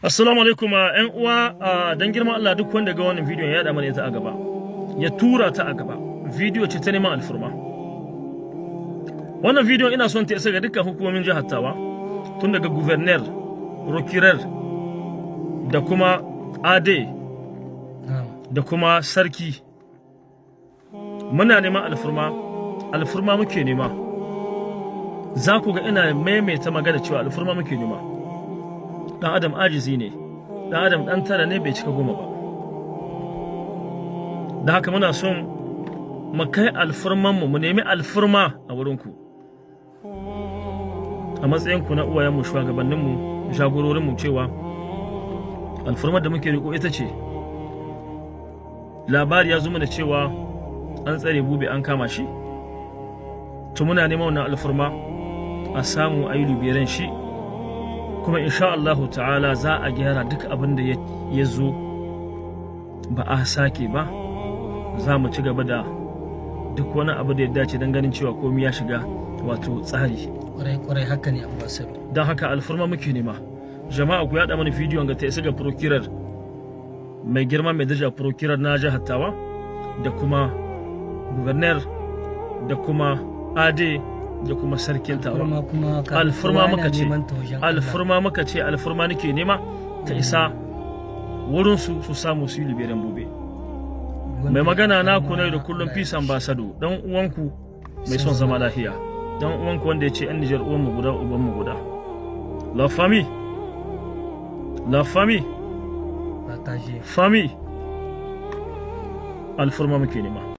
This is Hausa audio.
Assalamu alaikum ƴan uwa, dan girman Allah, duk wanda ga wannan bidiyon ya yaɗa mana ita a gaba, ya tura ta a gaba. Bidiyo ce ta neman alfurma. Wannan bidiyon ina son ta isa ga dukkan hukumomin jihar Tawa, tun daga gouverneur, procureur da kuma AD da kuma sarki. Muna neman alfurma, alfurma muke nema. Za ku ga ina maimaita magana cewa alfurma muke nema. Dan adam ajizi ne, dan adam dan tara ne, bai cika 10 ba. Da haka muna son mu kai alfurmanmu, mu nemi alfurma a wurinku a matsayinku na uwayenmu, shugabanninmu, jagororinmu, cewa alfurmar da muke riko ita ce labari ya zo mana cewa an tsare Bube, an kama shi. To, muna neman wannan alfurma a samu a yi libérer shi, kuma insha Allahu ta'ala za a gyara duk abin da ya zo, ba a sake ba. Za mu ci gaba da duk wani abu da ya dace don ganin cewa komai ya shiga wato tsari. Kwarai kwarai, haka ne, ambassador. Don haka alfurma muke nema. Jama'a, ku yaɗa mana bidiyon ga ta isa ga procureur mai girma, mai daraja, procureur na jihar Tawa, da kuma gouverneur, da kuma AD, da kuma sarkin Tawa. Alfurma kuma Alfurma kowa muka yana ce. neman ta wajen Allah. Alfurma muka ce, alfurma nake nema ta isa wurinsu, su samu su yi libérer Bube. Wanda Mai magana ya na ku ne da alfurma, kullum, Allah ya Peace Ambassador, dan uwanku mai son zama lafiya, dan uwanku wanda ya ce yan Nijar uwanmu guda, ubanmu guda. La famille, la famille. Partager. Famille, alfurma muke nema.